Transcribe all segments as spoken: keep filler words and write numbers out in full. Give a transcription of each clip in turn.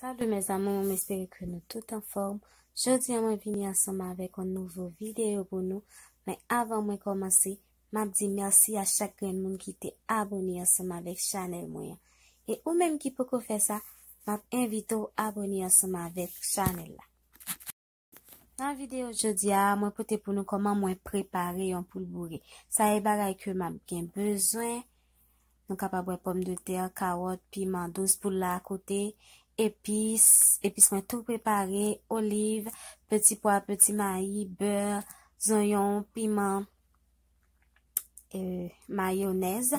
Salut mes amours, m espere ke nou tout anfòm. Jodi a mwen vini ansanm avèk yon nouvo videyo pou nou. Men avan mwen kòmanse, m ap di mèsi a chak grenn moun ki te abone ansanm avèk chanèl mwen an. E ou menm ki poko fè sa, m ap envite w abone ansanm avèk chanèl la. Nan videyo jodi a, mwen pote pou nou kòman mwen prepare yon poul boure. Sa e bagay ke m ap gen bezwen. Nou kapab wè pòmdetè, kawòt, piman dous, poul la akote, epis, epis mwen tou prepare, oliv, peti pwa, peti mayi, bè, zonyon, piman, e, mayonèz.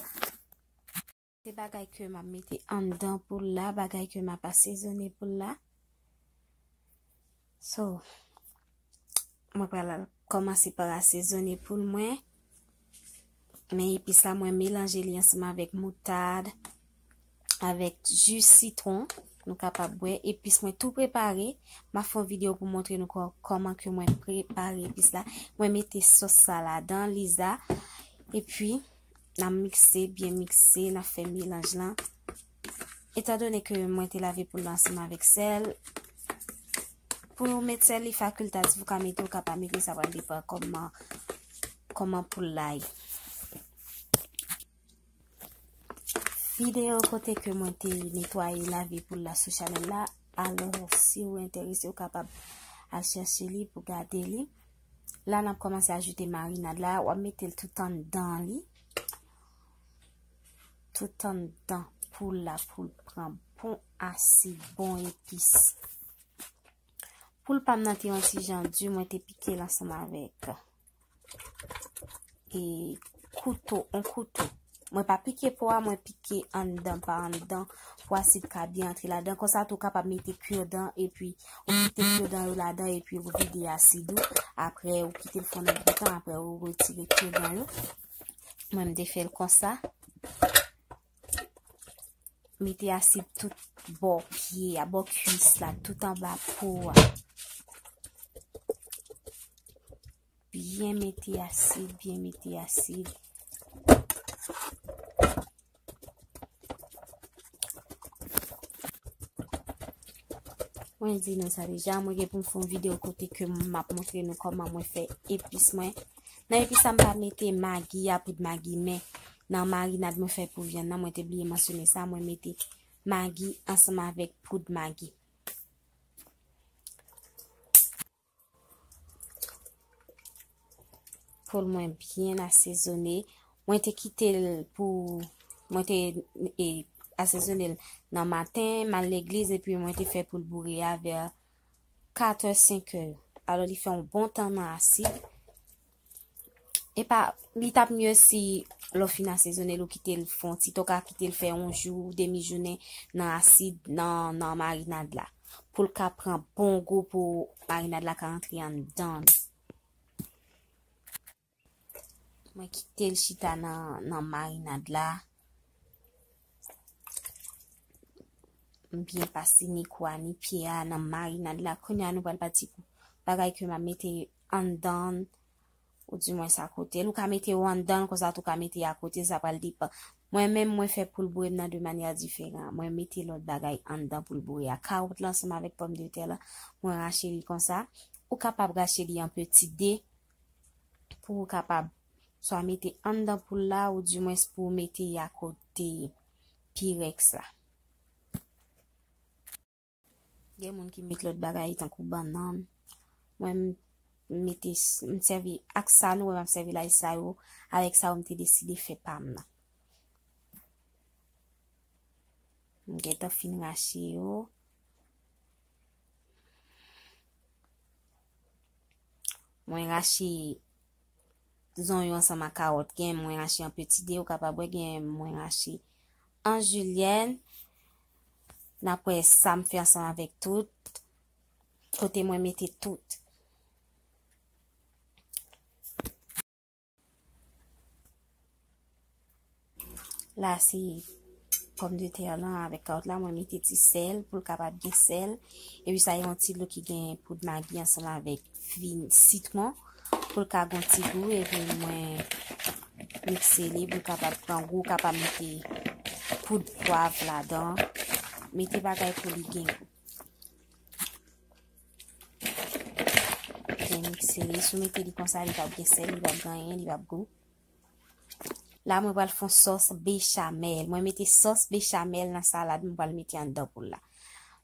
Se bagay ke m ap mete anndan poul la, bagay ke m ap asezone poul la. So, mwen pral kòmanse pa asezone poul mwen. Men epis la, mwen melanje li ansanm avèk moutad, avèk ji sitwon. Nou kapab wè epis mwen tou prepare. M ap fè yon videyo pou montre nou kò-, kòman ke mwen prepare epis la. Mwen mete sòs sa ladan, Liza. Epi, n ap mikse, byen mikse, n ap fè melanj lan. Etandone ke mwen te lave poul la ansanm avèk sèl, pou w met sèl li fakiltatif, ou ka mete, ou ka pa mete, sa pral depann kòman, kòman poul la ye. Videyo kote ke mwen te netwaye, lave poul la sou chanèl la. Alò, si w enterese, ou kapab al chèche li pou gade li. La, n ap kòmanse ajoute marinad la. W ap mete l tout anndan li. Tout anndan poul la pou l pran bon asid, bon epis. Poul pa m nan te yon ti jan di, mwen te pike l ansanm avèk, e, kouto, on kouto. Mwen pa pike po a, mwen pike anndan pa anndan pou asid ka byen antre ladan. Konsa tou w kapab mete kirdan epi ou kite kirdan yo ladan epi ou vide asid ou. Apre ou kite l fè yon lòt bout tan, apre ou retire kirdan yo. Mwen m te fè l konsa. Mete asid tout bò pye a, bò kuis la, tout anba po a. Byen mete asid, byen mete asid. Mwen di nou sa deja, mwen gen pou m fè yon videyo kote ke m ap montre nou kòman mwen fè epis mwen. Nan epis sa, m pa mete magi a, poud magi, men nan marinad mwen fè pou vyann nan, mwen te bliye mansyone sa, mwen mete magi ansanm avèk poud magi. Poul mwen byen asezone. Mwen te kite l pou, mwen te, e, asezone l nan maten, m al legliz, epi mwen te fè poul boure a vè katrè, senkè. Alò, li fè yon bon tan nan asid. E pa, li t ap mye si lè w fin asezone l, ou kite l fè yon ti tan, ou ka kite l fè yon jou, demi jounen nan asid, nan, nan marinad la. Pou l ka pran bon gou, pou marinad la ka rantre anndan li. Mwen kite l chita nan, nan marinad la. M byen pase ni kwa ni pye a nan marinad la. Kounye a nou pral pati pou bagay ke m ap mete anndan, oudimwens akote l. Ou ka mete yo anndan, konsa tou ka mete akote, sa pral depann. Mwen menm, mwen fè poul boure m nan de manyè diferan. Mwen mete lòt bagay anndan poul boure a. Kawòt la ansanm avèk pòmdetè la, mwen rache li konsa. Ou kapab rache li an peti de pou ou kapab swa mete anndan poul la, oudimwens pou w mete akote pirèks la. Gen moun ki met lòt bagay tankou bannann. Mwen, m mete, m sèvi ak sa nou wè m ap sèvi la, e sa yo, avèk sa yo m te deside fè pa m nan. M gentan fin rache yo. Mwen rache zonyon ansanm ak kawòt. Gen mwen rache an peti de, ou kapab wè gen mwen rache an jilyèn. N ap wè sa m fè ansanm avèk tout. Kote mwen mete tout. La, se pòmdetè lan avèk kawòt la, mwen mete ti sèl pou l kapab gen sèl. Epi sa, yon ti lo ki gen poud magi ansanm avèk vin sitwon pou l ka gon ti gou. Epi mwen mikse li pou l kapab pran gou, kapab mete poud pwav ladan. Mete bagay pou li gen gou. Sere, si w mete li konsa, li p ap gen sèl, li p ap gen anyen, li p ap gou. La, mwen pral fè yon sòs bechamèl. Mwen mete sòs bechamèl nan salad, mwen pral mete anndan poul la.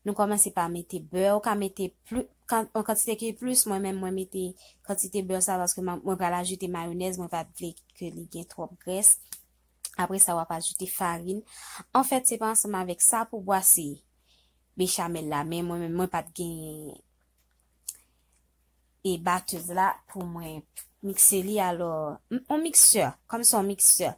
Nou kòmanse pa mete bè, ou ka mete pli, kan, yon kantite ki plis, mwen menm mwen mete kantite bè sa paske mwen, mwen pral ajoute mayonèz, mwen pa t vle ke li gen twòp grès. Apre sa, w ap ajoute farin. Anfèt, se pa ansanm avèk sa pou bwase bechamèl la, men mwen menm mwen pa t gen e batèz la pou mwen mikse li, alò, m- on miksè, kòm se on miksè.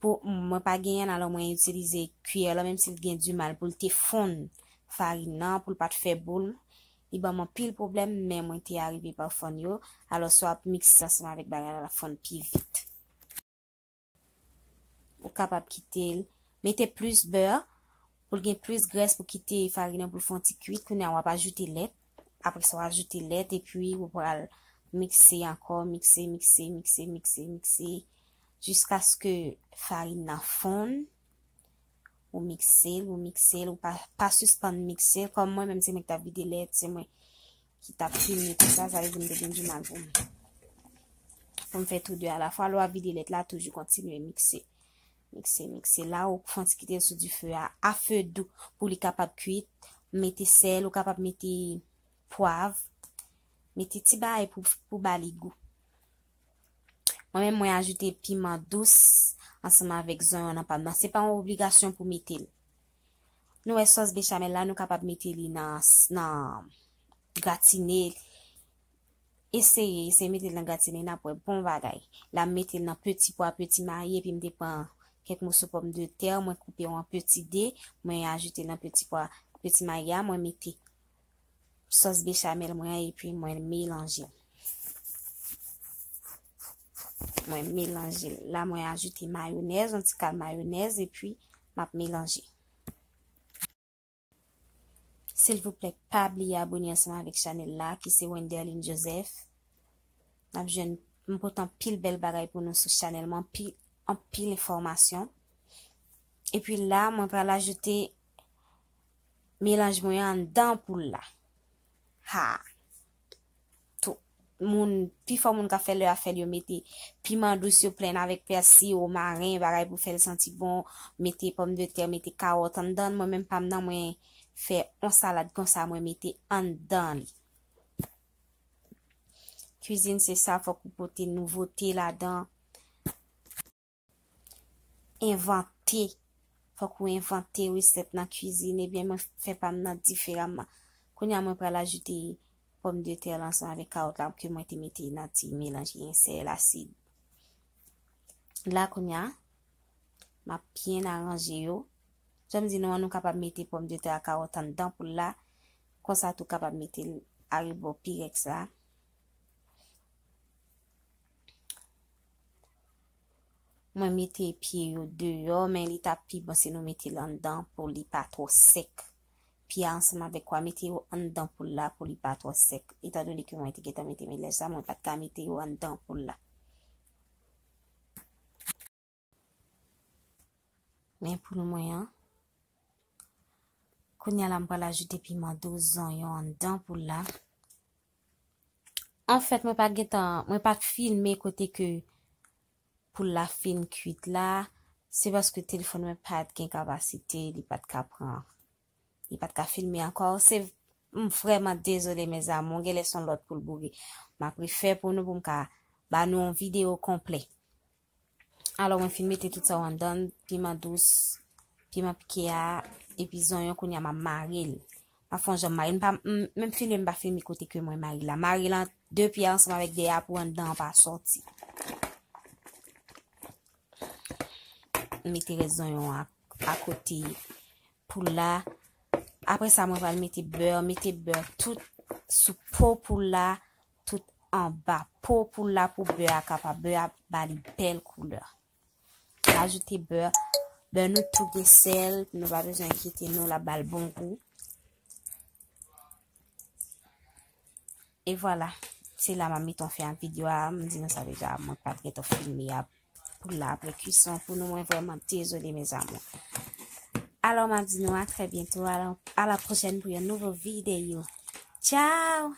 Pou mwen pa genyen, alò mwen itilize kiyè la, menm si l gen dimal pou l te fonn farin nan, pou l pa t fè boul. Li ban m anpil pwoblèm, men mwen te arive pa fonn yo. Alò, si w ap mikse ansanm avèk bagay la, l ap fonn pi vit. Ou kapab kite l, mete plis bè pou l gen plis grès pou kite farin nan pou l fè yon ti kuit. Kounye a w ap ajoute lèt. Apre sa, w ajoute lèt epi ou pral mikse ankò, mikse, mikse, mikse, mikse, mikse, jiskaske farin nan fonn. Ou mikse l, ou mikse l, ou pa, pa sispann mikse l. Kòm mwen menm, se mwen ki t ap vide lèt, se mwen ki t ap filme tout sa, sa vle di m te gen dimal pou m, pou m fè tou de alafwa. Lè w ap vide lèt la, toujou kontinye mikse. Mikse, mikse. La, ou fè yon ti kite l sou dife a, a fe dou, pou li kapab kuit. Mete sèl, ou kapab mete pwav. Mete ti bagay pou, pou ba li gou. Mwen menm, mwen ajoute piman dous ansanm avèk zonyon nan pa m nan. Se pa yon obligasyon pou mete l. Nou wè sòs bechamèl la, nou kapab mete li nan, nan gratine. Eseye, eseye mete l nan gratine, n ap wè bon bagay. La, m mete l nan peti pwa, peti mayi, epi m te pran kèk moso pòmdetè, mwen koupe yo an peti de, mwen ajoute nan peti pwa, peti mayi a, mwen mete sòs bechamèl mwen an, epi mwen melanje l. Mwen melanje l. La, mwen ajoute mayonèz, yon ti kal mayonèz, epi m ap melanje. Silvouplè, pa bliye abone ansanm avèk chanèl la, ki se Wenderline Joseph. N ap jwenn, m pote anpil bèl bagay pou nou sou chanèl mwen, anpil, anpil enfòmasyon. Epi la, mwen pral ajoute melanj mwen anndan poul la. Ha! Tout moun, pifò moun k ap fè lè y ap fè l, yo mete piman dous, yo plen avèk pèsi, womaren, bagay pou fè l santi bon, mete pòmdetè, mete kawòt anndan l. Mwen menm pa m nan, mwen fè on salad konsa, mwen mete anndan li. Kwizin se sa, fòk ou pote nouvote ladan. Envante. Fòk ou envante resèt nan kwizin. Ebyen, mwen fè pa m nan diferaman. Kounye a, mwen pral ajoute pòmdetè la ansanm avèk kawòt la ke mwen te mete nan ti melanj ensèl asid. La, kounye a, m ap byen aranje yo. Jan m di nou an, nou kapab mete pòmdetè ak kawòt anndan poul la. Konsa tou kapab mete l arebò pirèks la. Mwen mete pye yo deyò, men li t ap pi bon si nou mete l anndan pou li pa twò sèk. Pye a ansanm avèk kwa, mete yo anndan poul la pou li pa twò sèk. Etandone ke mwen te gentan mete melèj la, mwen pa t ka mete yo anndan poul la. Men poul mwen an. Kounye a la, m pral ajoute piman dous, zonyon anndan poul la. Anfèt, mwen pa t gentan, mwen pa t filme kote ke poul la fin kuit la. Se paske telefòn mwen pa t gen kapasite, li pa t ka pran, li pa t ka filme ankò. Se, m vrèman dezole, mes amours, genlè se yon lòt poul boure. M ap refè pou nou, pou m ka ba nou yon videyo konplè. Alò, mwen fin mete tout sa yo anndan, piman dous, piman pike a, epi zonyon, kounye a m ap mare l. M ap fè yon jan mare l. M pa, m, menm filme, m pa filme kote ke mwen mare l la. Mare l an de pye a ansanm avèk dèyè a pou anndan an pa sòti. M mete rès zonyon a, akote poul la. Apre sa, mwen pral mete bè, mete bè tout sou po poul la, tout anba po poul la pou bè a kapab, bè a ba li bèl koulè. Ajoute bè, bè nou tou gen sèl, nou pa bezwen enkyete nou, l ap ba l bon gou. E vwala, se la m ap mete yon fen ak videyo a, m di nou sa deja, mwen pa t gentan filme a. Pou la apre kwison pou nou, mwen vrèman dezole, mes amours. Alò, m ap di nou a trè byento, a la, a la pwochèn pou yon nouvo videyo. Tchao!